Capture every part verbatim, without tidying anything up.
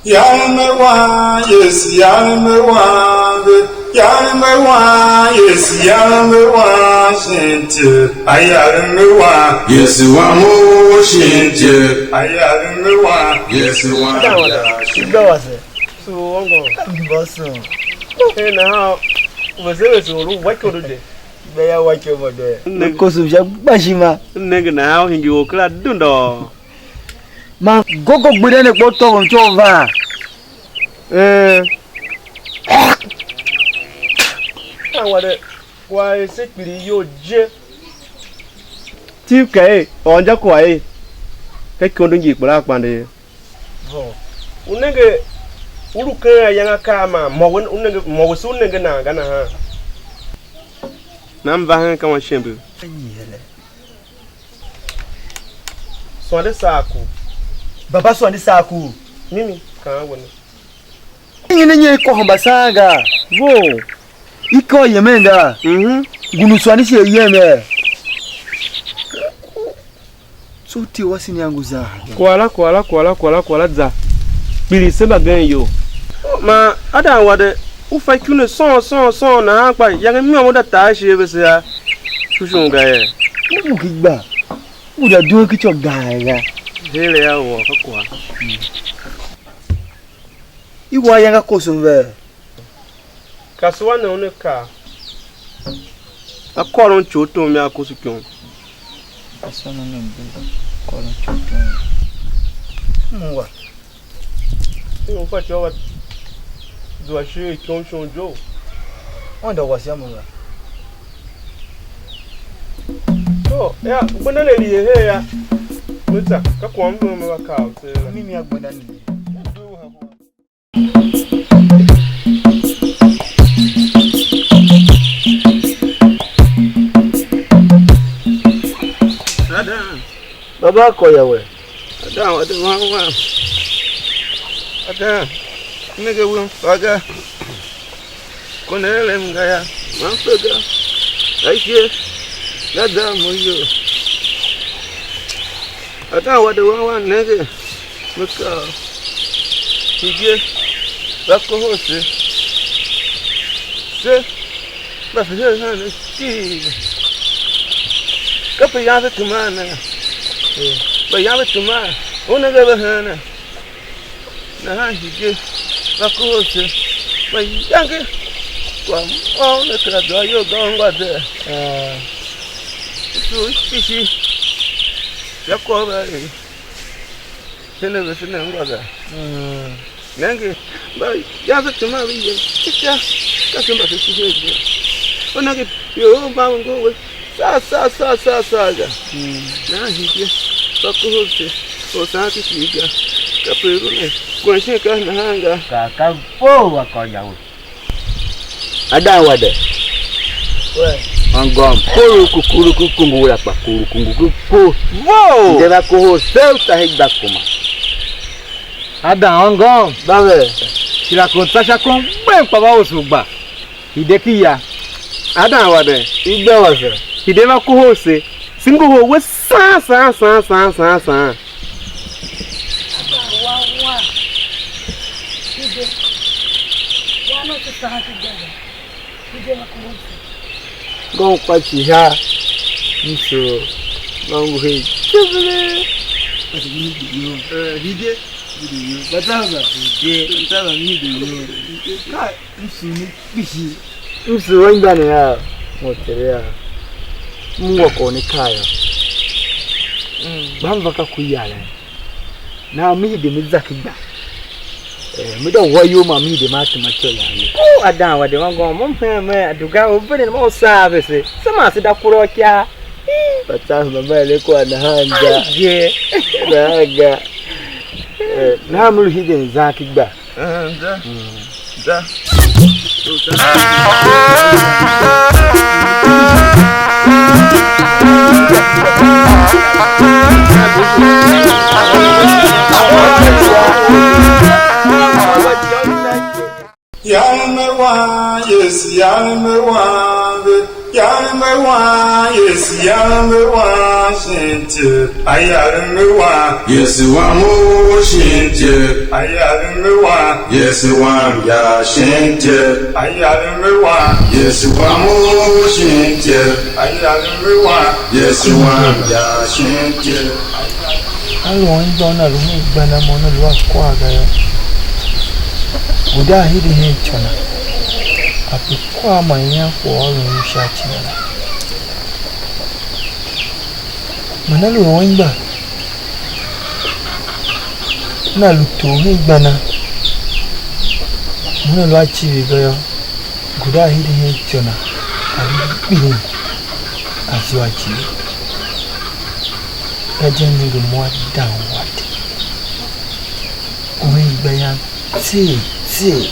Yar me wan, Yesu, yar me wan ve. Yar me wan, Yesu, yar me wan, shin tye. A yar me wan, Yesu wan mo, shin tye. A yar me wan, Yesu wan. Igbe wase. So, ongo. Mboso. Hey, nahan vese vese u lu wa ikondo je. Igbe ya wa ikondo je. Ne koso sha gbashima. Nenge nahan u hingir u kera dundoo. Man gogo gbida ne kpo tôvon tsô va. Eh. Awade, kwagh er se kpiligh iyol je. Tiv ka er, ôr inja kwagh er, ka ikondo ngi kper a kpande ye. U nenge, u lu ken ayange akaa man mô we, u nenge, mô wese u nenge nan ga nahan? Nan va hen ka wan shembe. Suande saa ku. Baba Suande saa ku. Mimi, kaan we ne. Nyi ne nyi i kôhô mbasaan ga? Vough. I kôr yemen ga? Mhm. Ngun u Suande shi a yem er. Tsô u ti wase nyangu za. Kwala, kwala, kwala, kwala, kwala za. Kpiligh se mbagenev iyol. Man Adam wade, u fa ikune sôn, sôn, sôn, nahan kpa iyange môm u da tar ashe vese a shushon ga yee? U ngu ki gba. U da due ki ityô gaan ga. Heregh a woo ka kwagh. I wa ayange a koson vee? Kasua ne una kaa, a kôron ico u tom yô, a koso ikom. Kasua ne una mbe, a kôron ico u tom. M ungwa. M fatyô u a zua ishigh ikom shon je u. Aôndo a wase a mo la. To, ya, gbenda ne lier her ya. Me za, ka kwagh m ve me va kaa u tseegh la. Mimi a gbenda ne lier. Adan. Baba a kô ya we. Adan, wa de wan wam. Adan, nenge wen fa ga. Ko ne erem ga ya, man fe ga. Aishe, ga za mo iyol. Adan, wa de wan wam, nenge. Me kaa, hide, va kohol se. Se mba se her hen ne cii. Kape yan ve teman ne? Mba yan ve teman, u nenge ve hen ne? Nahan hide, va kohol se. Mayange, kwagh môm ne kera zua iyol ga ungwa zee. Su kpishi, ya kwagh va er. Se ne vese ne ungwa ga. Nenge, mba yan se tema ve yem, cica, ka se mba se shi her je. O nenge, Yehova mba ve ngohol we, saa, saa, saa, saa, saa ga. Nahan hide, mba kohol se, or saan kishigh ga. Kape i lu ne, kwen shin ka nahan ga. Ka, ka vough a kôr ya we. Adan wade. Ôngôm, kuru ku, kuru ku, kungu la kpa, kuru kungu ku, ku. Vough! Nde va kohol se u tsa hegba kuma. Adan ôngôm. Ba ve. Shira kon tsa sha kon gbem kpa va oso gba. Hide ki ya. Adan wade. Igbe wase. Hide va kohol se. Se ngohol we saan, saan, saan, saan, saan, saan. Wa, wa. Hide. Wa no se saan ki gbenda. Hide ma kuma se. Ngom kpa ciha. Mso. Ngom ngu he. Tibili. Ati mi di yo. Eh, hide. Mi di yo. Batava. Hide. Batava mi di yo. Kai. M sugh ne kpishi. M sugh anmgbianev av mo Tere av, m ungwa kwagh u ne kaa yô. Kpa m va ka ku yaren. Nahan me hide me za ki gba. Eh, me de wa iyol man me hide me a tema ityô yam ye. Ku Adan wade wan gôôn, mo m hen me a dugh a u venden mo u saa vese. Se man se da kura u ikyaa. Ii. Mba tsa hemba mba eren kwagh nahan ga. Ai je. Nahan ga. Eh, nahan me lu hiden zan ki gba. Eh, za. Za. Yar me wan, Yesu, yar me wan ve. Yar me wan, Yesu, yar me wan, shin tye. A yar me wan, Yesu wam u shin tye. A yar me wan, Yesu wam ya shin tye. A yar me wan, Yesu wam u shin tye. A yar me wan, Yesu wam ya shin tye. A lu anmgbian a lu hen gbenda mo ne lu a kwagh ga yô, guda a hide hen ityô na, a pe kwagh man ian kwagh a lu sha ci na la. Man a lu anmgbian, una lu tor hen gbenda mo ne lu a civir ga yô, guda a hide hen ityô na, a lu gbilin, a zua a civir. Gadia nenge mo a dan wade. U hen igba yam tseegh tseegh.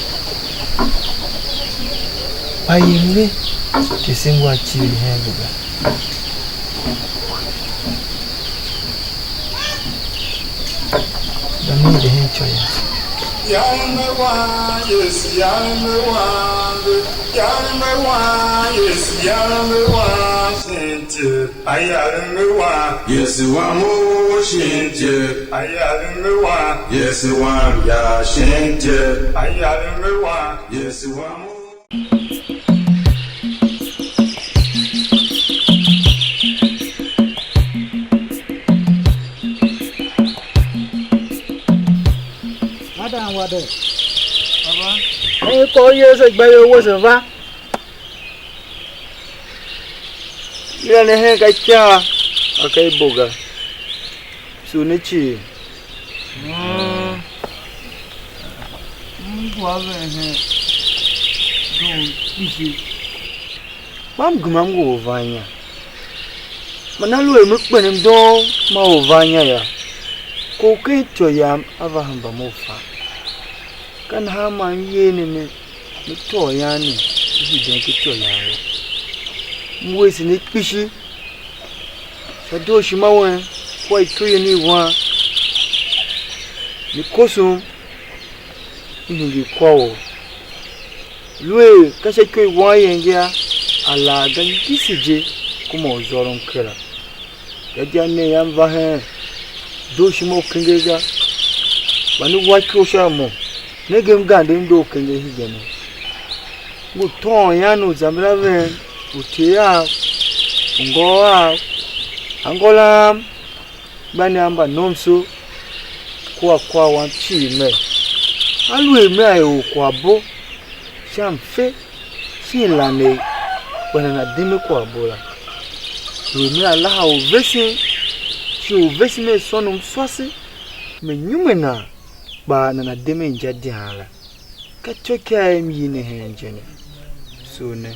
Kpa er ve tese ngu a civir hen ve ga. Za mi de hen ityô yam. Yar me wan, Yesu, yar me wan, yar me wan, Yesu, yar me wan, shin tye. A yar me wan, Yesu wam u shin tye. A yar me wan, Yesu wam ya shin tye. A yar me wan, Yesu wam u. Adam wade. Baba. Hen ikôr Yesu gba ior wese va. Yila ne hen ka ikyaa, a ka i bo ga. Sugh ne cii. Mm. M ngu a ven hen doo kpishi. Kpa m gema m ngu u van inya. Man aluer me kpenem doo ma u van inya yô, ko u ken ityô yam a va hemba mo u fa. Ka nahan man m yer ne ne, me tôô ian ne, i hiden ken ityô yam yô. M wuese ne kpishi sha dooshima wen kua ikyo yen i wan, ne kosom, m hingir kwagh u. Lu er ka sha ikyo i wanyem ga, a laa ga ngise je, kuma u zôron kera. Gadia nen yam va hen dooshima u kenger ga, kpa ne wa ikor sha a mo, nenge m gande m doo u kenger hegen ne. Ngu tôôn ian u zamber a ven, uter av, ungôôr av, angôram, mbanev mba nomso, kua kwagh wam cii mer, aluer mea er u kwaghbo sha mfe shin lanegh, kpa nana deme kwaghbo la. Lu mea laha u vesen, shi u vesen a sônom swase, me nyume nan, kpa nana de me inja dyan la. Ka ityôkyaa i m yila ne hen je ne. Sugh ne.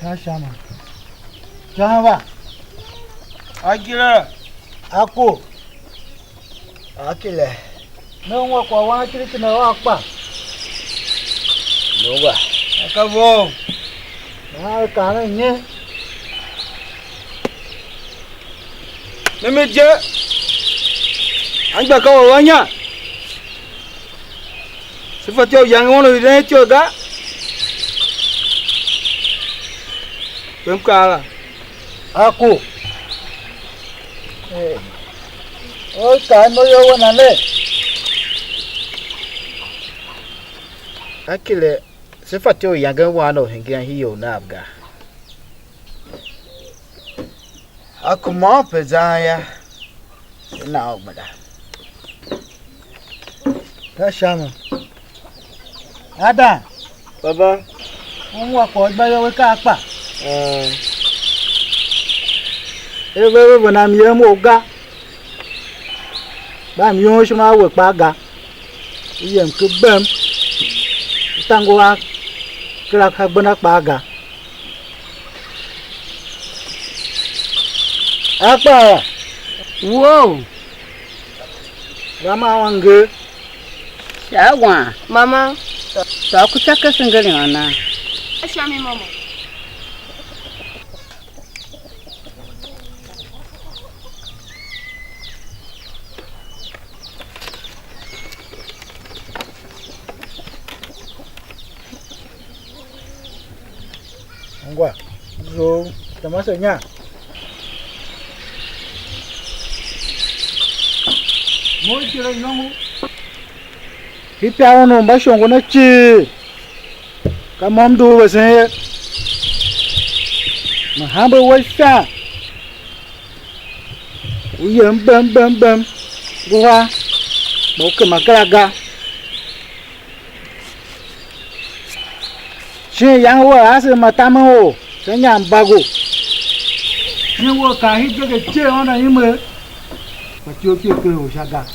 Ka sha ma. Sha va. Akile. Aku. Akile. Ne ungwa kwagh wan kiriki ne a kpa. Ne ungwa. A ka vough. Nahan ve kaa nen nyi? Mimi je, anmgbianev ka or u a inya. Se fatyô u yange un u i eren ityough ga. Kpe m kaa la. A ku. Eh. O kaa imo you we nane? Akile, se fatyô u yangen wan u hingen iyol nav ga. A kuma u pe zan yô, i na u gbenda. Ka sha mi. Adam. Baba. U ungwa kwagh u igbayol we ka akpa? Eh. Er ve ve venda myem ou ga. Gba myom ishima a we kpaa ga. I yem ki bem. I ta ngu a kera ka gbenda kpaa ga. Akpa. Wou. Va maa wan nger. Sha a wan. Mama. Tôô ku ca kese ngeren ana. A sha mi, mama. Ungwa. Yo, tamase nya. Mo ikira yôngo. Hipya unu mba shongo ne cii, ka mo m dugh vesen ye. Me hambe we ifa, u yem bem bem bem, nguhar, kpa u kema kera ga. Shin iyange wea ase ma tamen or sha inyam mbago. Shin wea kar hijege cee ôndoim er, kpa ityough ki ker u sha ga.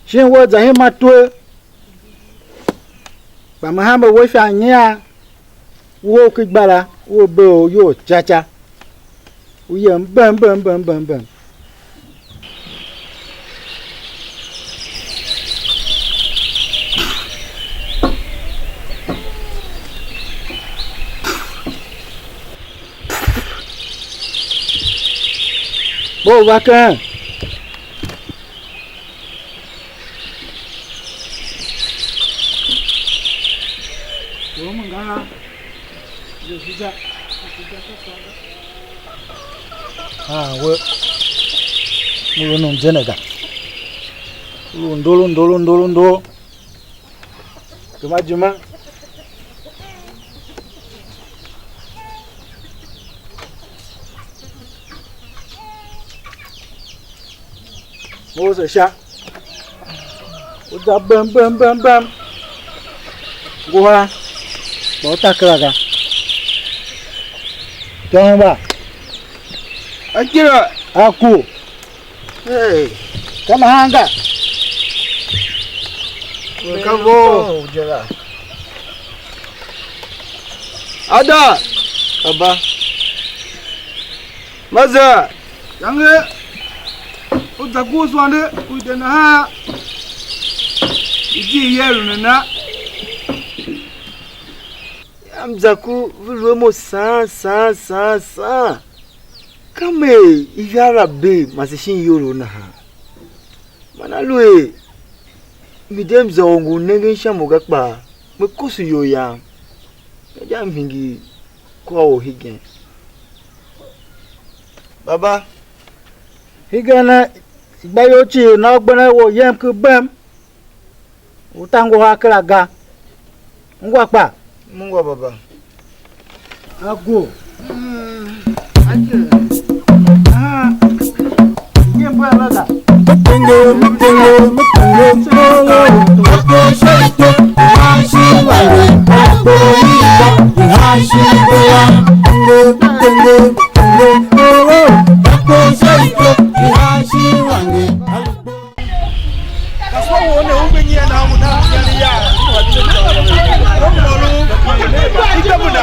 Shin wea za hima twe, kpa me hambe we sha nyian. U ou ken igbara, u a bee u iyol ca ca, u yem bem bem bem bem bem. Bo u va ken. Haan, we, u lu nun je ne ga. U lu ndor, u ndor, u ndor, u ndor. Gema jima. Mose sha. U za bem bem bem bem. Nguhar. Kpa u ta kera ga. Tôôn mba. Akira. A ku. Hey. Ka nahan ga. Ka vough je la. Ada. Baba. Maza. Yange. U za gu u suande u de nahan. Ijir ye lu nana. Yam za ku ve lu a mo saan, saan, saan, saan. Ka mer ihiar la bee mase shin iyolough nahan? Man aluer mi de m za u ngu nengen sha mo ga kpaa, me koso iyol yam, gadia m hingir kwagh u hegen. Baba. Hegen ne, igbayol cii na u gbenen a we u yem ken bem. U ta nguhar kera ga. Ungwa kpa? M ungwa, baba. Ago. Ah. Ye mbu a ga. Kasua wou ne u ve nyian a u na pian ya. Igabuna.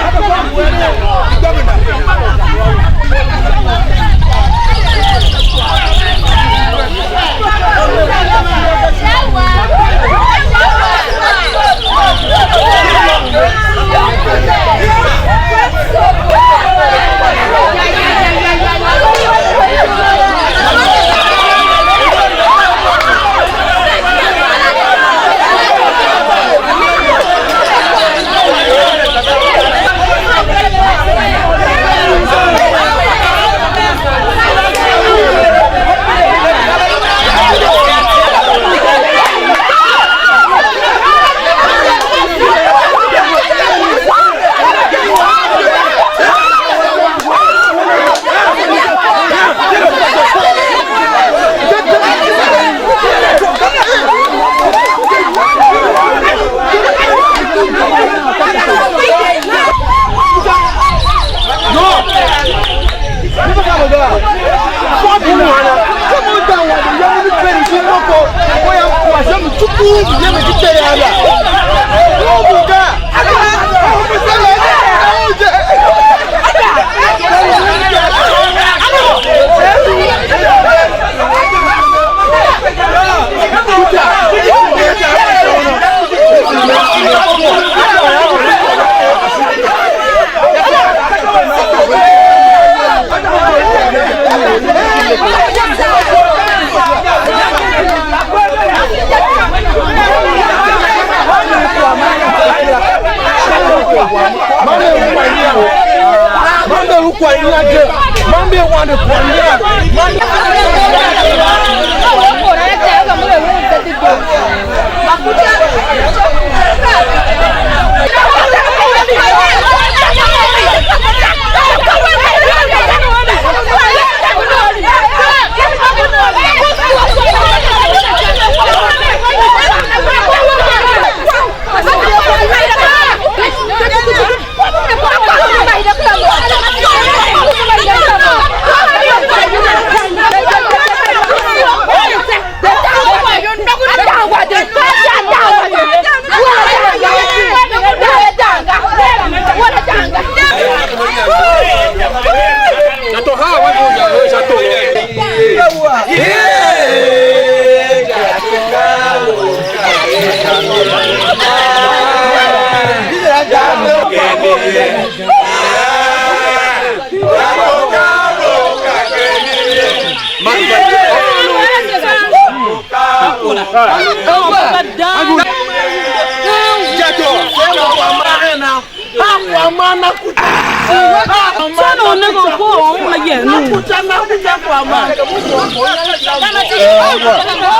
Igabuna.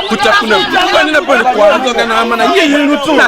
Kuta kuna kwani na bani kwa zo kana mana ye ye lu tu.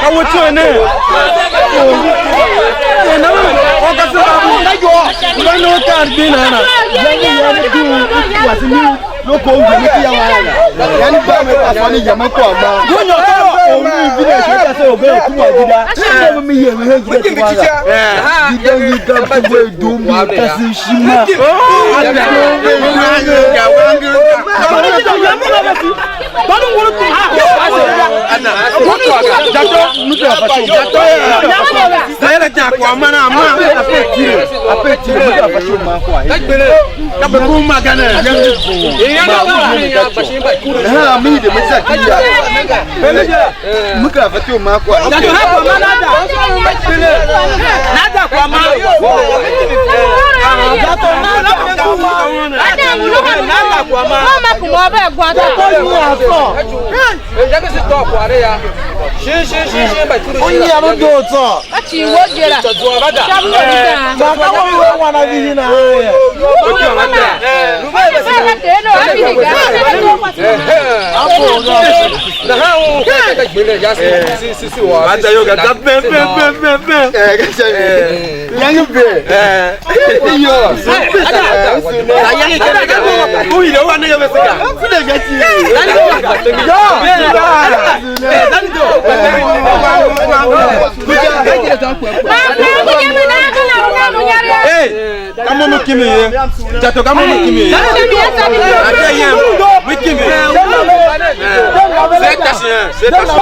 Ka we tsoe ne. Ena we, o ka se ba bu. Ba no kan bi na na. Ya ni ya ni du. Wa si ni. Lo ko u yem ki ya wa ya. Ya ni ba me ka fa ni yem ko ma. Yo nyo ko. O mi bi ne ke ka se o be ku wa gida. Ko mi yem he gida ki wa. Gida ni ga ku we du mi ka si shima. Mama kuma ba gwa ta ko ni a so. Shin, shin, shin, shin, ba turu. Onye a ndo tso. Ka ci wo je la. Sha mo ni da. Ba ka wo we wana vi na. Mama. Sara te no a bi ga. Apo no. Na ha u ka ka gbele ya si, si, si, si wa. Ba ta yo ga da pem, pem, pem, pem, pem. Eh, ka sha. Yangi be. Eh. Yo. Uyi da wa ne ya be sika. Tine ga ti. Yo. Hey, kama mukimi ye. Tato kama mukimi ye. Ate ye, mukimi. Se kasi, se kasi.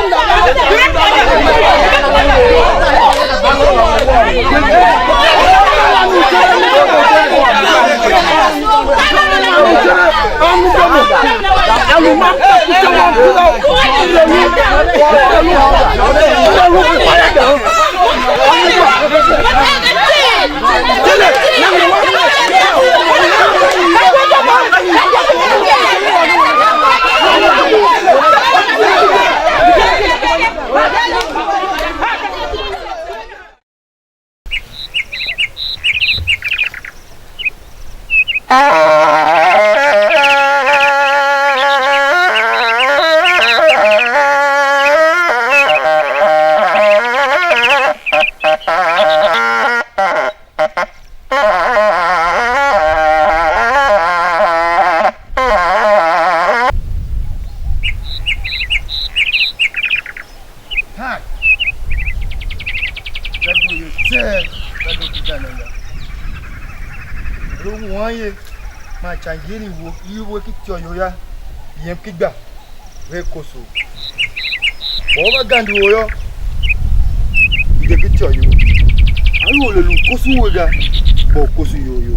Hai! Za due ye tseegh, za due ki za ne yô. Lu wuan ye, man icanjir i we, i we ki ityô you yô, yem ki gba, ve koso. Mba u va gande or yô, hide ki ityô you. A lu or a lu koson we ga, gba u koso iyol you.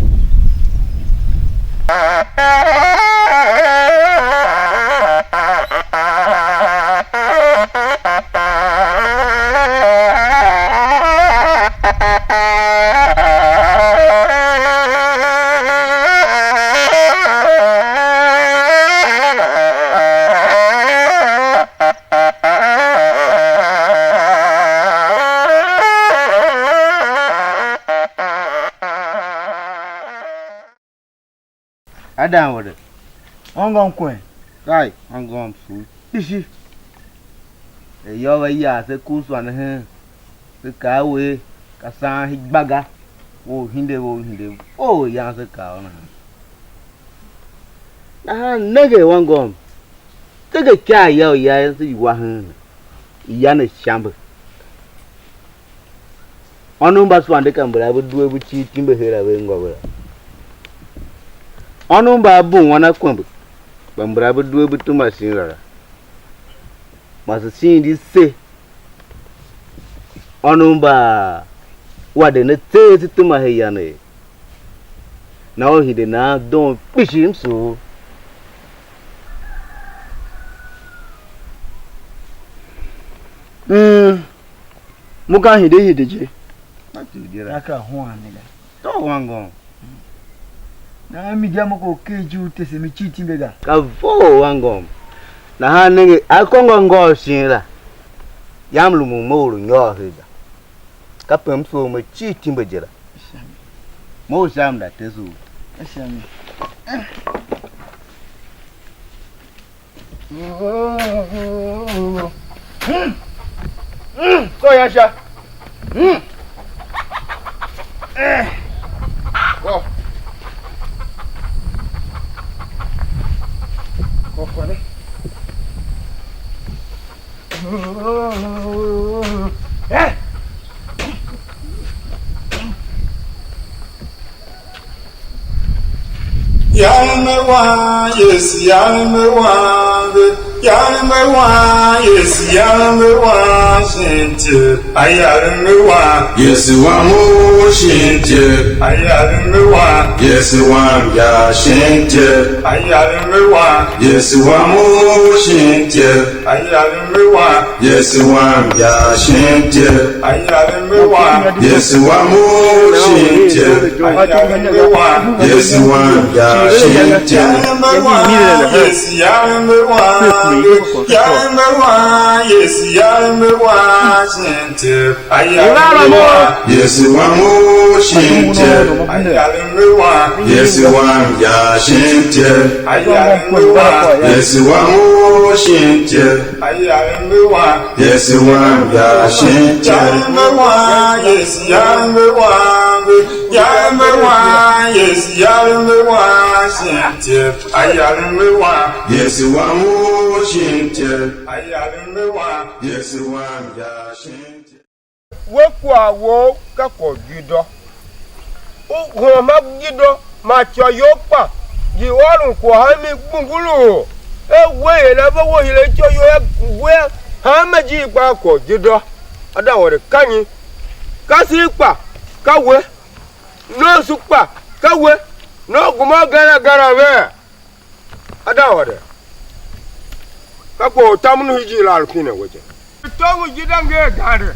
Adam vande. Ôngôm kwen. Kai, ôngôm su. Kpishi. Er yô, va yar se kur suande hen, se kaa a we, ka saan hii gba ga, we u hinde, we u hinde, we u yan se kaa u nahan. Nahan nenge, ôngôm, tege ikaar ya u ya se iwa hen ne, ya ne shambe. Ônov mba suande ka mbara ve due ve cir timbe her a ve ngô ve la. Ônov mba a bum wan akwembe, kpa mbara ve due ve tuma shin la la. Mase shin di se, ônov mba wa de ne tseegh se tuma her yanegh. Na u hide nan doo kpishi msugh. Mm. Mo ka hide hide je. A tugh je la. A ka huan ne ga. To wangôm. Nahan mi dia mo ko ker ijir u tese mi cir timbe ga. Ka vough wangôm. Nahan nenge, akôngo ngôôr shin la. Yam rumun mo u lu nyôr he ga. Kape m soo me cir timbe je la. Mo u sha m da tese u. Ko yan sha. Ko. Ko ko ne. Eh. Yar me wan, Yesu, yar me wan ve. Yar me wan, Yesu, yar me wan shin tye. A yar me wan. Yesu wam u shin tye. A yar me wan. Yesu wam ya shin tye. A yar me wan. Yesu wam u shin tye. A yar me wan. Yesu wam ya shin tye. A yar me wan. Yesu wam u shin tye. A yar me wan. Yesu wam ya shin tye. Yar me wan. Yesu yar me wan. Yar me wan. Yesu yar me wan shin tye. A yar me wan. Yesu wam u shin tye. A yar me wan. Yesu wam ya shin tye. A yar me wan. Yesu wam u shin tye. A yar me wan. Yesu wam ya shin tye. Yar me wan, Yesu yar me wan ve. Yar me wan, Yesu yar me wan shin tye. A yar me wan. Yesu wam u shin tye. A yar me wan. Yesu wam ya shin tye. We kwagh wou ka kwagh u Yuda. U hema Yuda man ityô you kpa yi ôron kwagh a mi gbunguluu. Er we er a va we hire ityô you yô, we hanma ijiir kpa a kwagh u Yuda. A da ôr er ka nyi? Ka se kpa ka we. Nomso kpa ka we. Nom gema gara gara vee. A da ôr er: Ka kwagh u tamen u hijir la lu pine we je. Tom u Yuda nger gande.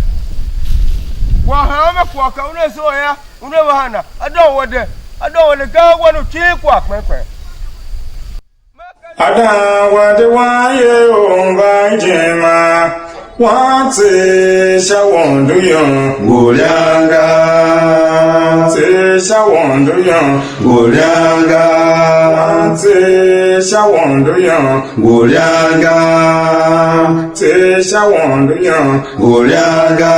Kwagh hanma kwagh ka una soo yô, una va hana? A da ôr er: A da ôr er, ka a wan u cin kwagh kpen kpen. Adam wa de wan ye u mba ijema. Wan tser sha won du yon ngu lianga. Tser sha won du yon ngu lianga. Wan tser sha won du yon ngu lianga. Tser sha won du yon ngu lianga.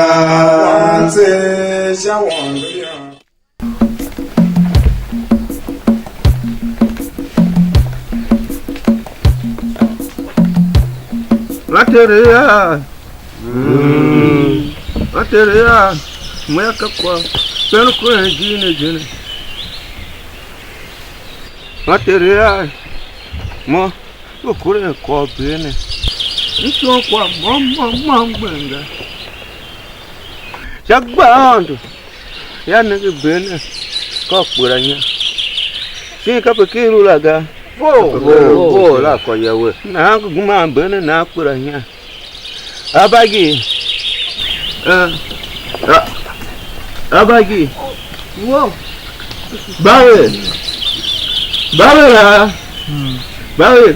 Wan tser sha won du yon. Matere ya. Matere ya. Mo ya ka kwagh. Sen u kuren ijir ne je ne. Matere ya. Mo. U kuren kwagh u bee ne. M sughun kwagh môm môm môm gbem ga. Sha gba Aôndo, ya nenge bee ne, ka u kper anya. Shin kape ken lu la ga? Vough, vough, vough la kô ya we. Nahan ngu gema bee ne, nahan kper anya. Abagi. Eh, a-, Abagi. Wo. Bawe. Bawe la. Bawe.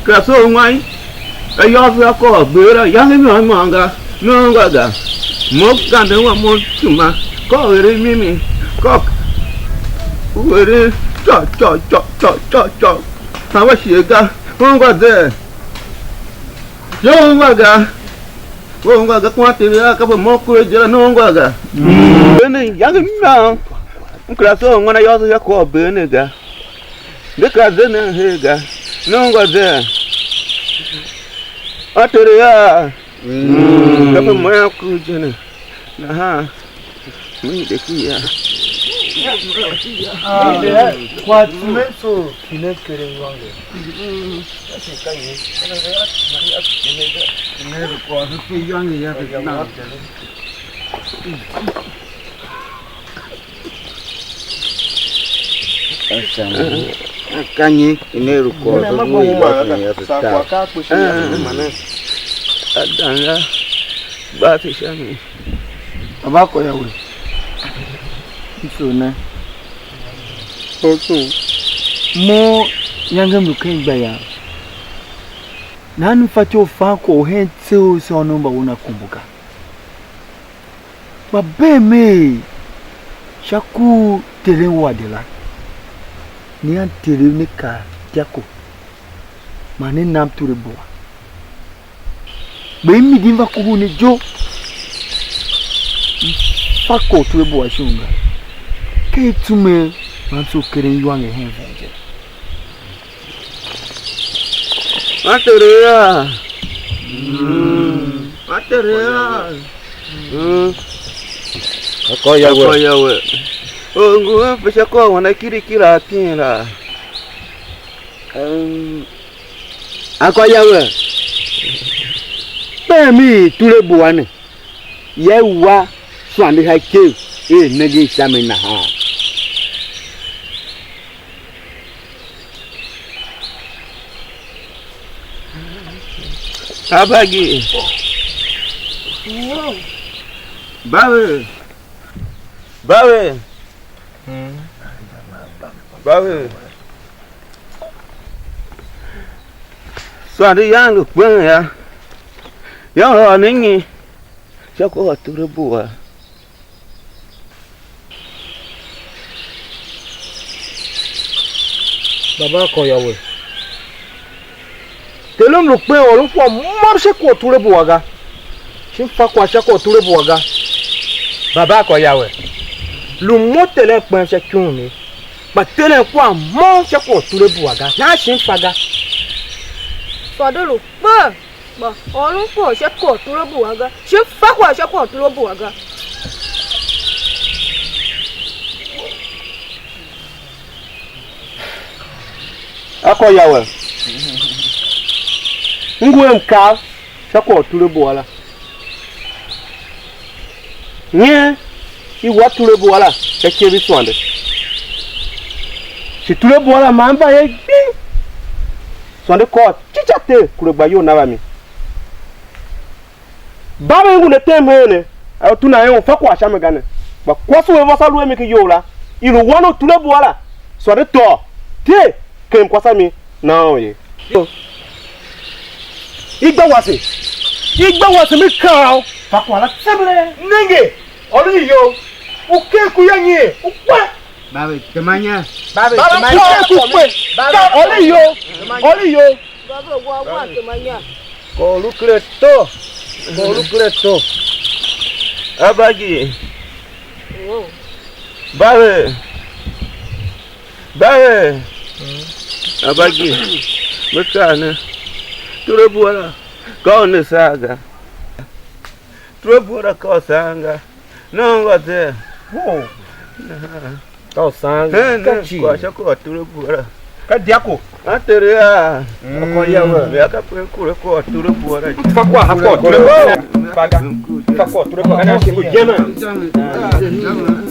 Kera se u wan. Ayôôso a kôr gbev la. Yange mi ôr môm ga. Mi ôr ga ga. Mo ganden wa mo tuma. Kôr ere mimi. Kôr u ere Cô, cô, cô, cô, cô, cô. Hanma shighe ga, ungwa ze. Ye ungwa ga. We ungwa ga, kwan teri a kape mo kure je la, ne ungwa ga. Ve ne yange imam. M kera soo ungwan ayôôso sha kwagh u bee ne ga. De kera ze nen her ga. Ne ungwa ze. A teri a. Kape mo ya kure je ne. Nahan. Mimi de ki ya. Kwa timen so kine kere iwange. Kine kwagh se iwange ya ke na. Ka nyi i ne lu kwagh se ngu i wasen ya se tar? Adam ya gba se sha mi. Aba ko ya we. Nso ne. Osun. Mo yange m lu ken igba yam. Nahan m fatyô u fan kwagh u hen tse u se ônov mba una kombo ga. Kpa bee mer sha ku u Terem wade la, ne anterev ne kar dyako, man ne nam tule bua. Kpa m midi m va kohol ne ijou, m fa kwagh u tule bua shon ga, ka i tsume man tso u keren iwanger hen ven je. Matere ya. Matere ya. Akô Yawe. Akô Yawe. O ngu a fe sha kwagh wanda kirikira a pin la. Akô Yawe. Bee mi tule bua ne. Ye wa suande sha ikev er nengen sha mi nahan. Abagi. Bawe. Bawe. Bawe. Suande yan lu kpen ya. Yan hôô ne nyi? Sha kwagh u tule bua. Baba a kô yô we. Terem lu kpen ôron kwagh môm sha kwagh u tule bua ga, shi m fa kwagh sha kwagh u tule bua ga. Baba a kô yô we. Lu mo Terem kpen sha ikum ne, kpa Terem kwagh môm sha kwagh u tule bua ga, nahan shi m fa ga. Tsô de lu kpe. Kpa ôron kwagh sha kwagh u tule bua ga, shi fa kwagh sha kwagh u tule bua ga. Akô Yawe, m ngu a mkav sha kwagh u tule bua la. Nyen i wa tule bua la sha ikev i suande? Shi tule bua la ma m va er gbing, suande kôr cica ter, kure gba iyol na va mi. Ba ve ngu ne tem heen ne, a u tuna er un fa kwagh sha mi ga ne. Kpa kwase u a vôso a lu a mi ki iyol la, i lu wan u tule bua la, sua de tôô, tee, kem kwase a mi, na un ye. I gba wase, i gba wase, mi kaa u fa kwagh la tsembelee. Nenge, ôr iyol, u ken ku ya nyi, u kpe. Ba ve tema nya. Ba ve tema nya. Ku kpe. Ka ôr iyol. Ôr iyol. Ba ve wa wa tema nya. Ko lu kre to. Ko lu kre to. Abagi. Oh. Ba ve. Ba ve. Abagi. Me kaa ne. Tule bua la. Ka u ne saa ga. Tule bua la ka u saan ga. Ne ungwa ze. Oh. Ka u saan ga. Hen ka ne ci. Kwagh sha kwagh tule bua la. Ka diako. A tere a. Mm. Akô Yawe. Vea kape kure kwagh tule bua la. Fa kwagh ha kwagh tule bua. Fa ga. Fa kwagh tule bua. Kana shi ku jema.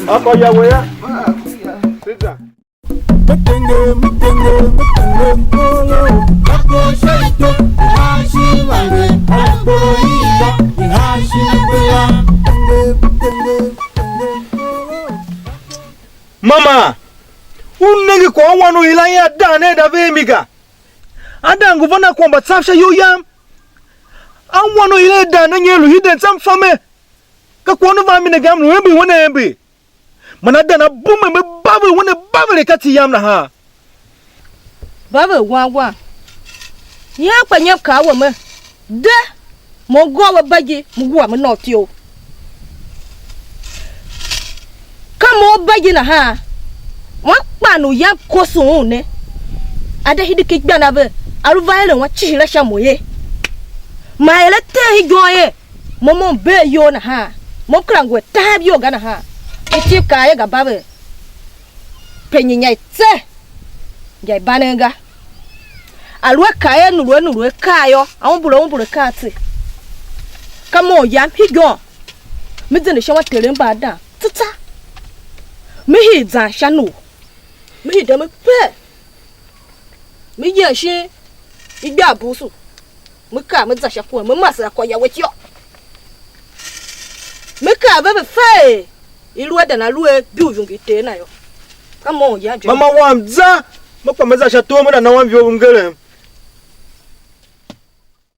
Akô Yawe ya. Sit down. Mutenge, mutenge, mutenge, mutenge, mutenge, mutenge, mutenge, mutenge, mutenge, mutenge, mutenge. Mama, u nenge kwagh u wan u Hilaya a dan ne a da ve a mi ga. A dan ngu van a kwagh mba tsav sha iyol yam. A wan u Hilaya a dan ne nyer lu hiden tsam fa me. Ka kwagh u ne van a mi ne ga, m lu ember wen a ember. Man a dan a bume me baver un a baver ka ti yam nahan. Baver wang wang. Nyian kpa nyem kaa we me, de, mo ngô we bagi, mo wua me nôôtyough. Ka mo u bagi nahan, wan kpan u yam koso un ne, a de hidiki ikpan a ve, a lu va eren wan cihira sha mo ye. Man er a tee higyon ye, mo mo m bee iyol nahan, mo m kera ngu a tahav iyol ga nahan, ityô i kaa ye ga baver. Pe nyinya i tse, ngi a i banen ga. A lu a ka er nurue nurue akaa yô, a umbur a umbur akaa tse. Ka mo u yam higyon, me zende sha wanterem mba adan tsatsa. Me hii zan sha nugh, me hii de me pee, me yem shin igbar busu, me kar me za sha kuwen, me mase a kwagh yawe ityô. Me kaa ve ve fe er i lu a dan a lu a di u iwunger i ter na yô. Ka mo u yam je. Mama wam, za, me kpa me za sha tom, me na na wam ivor u mngerem.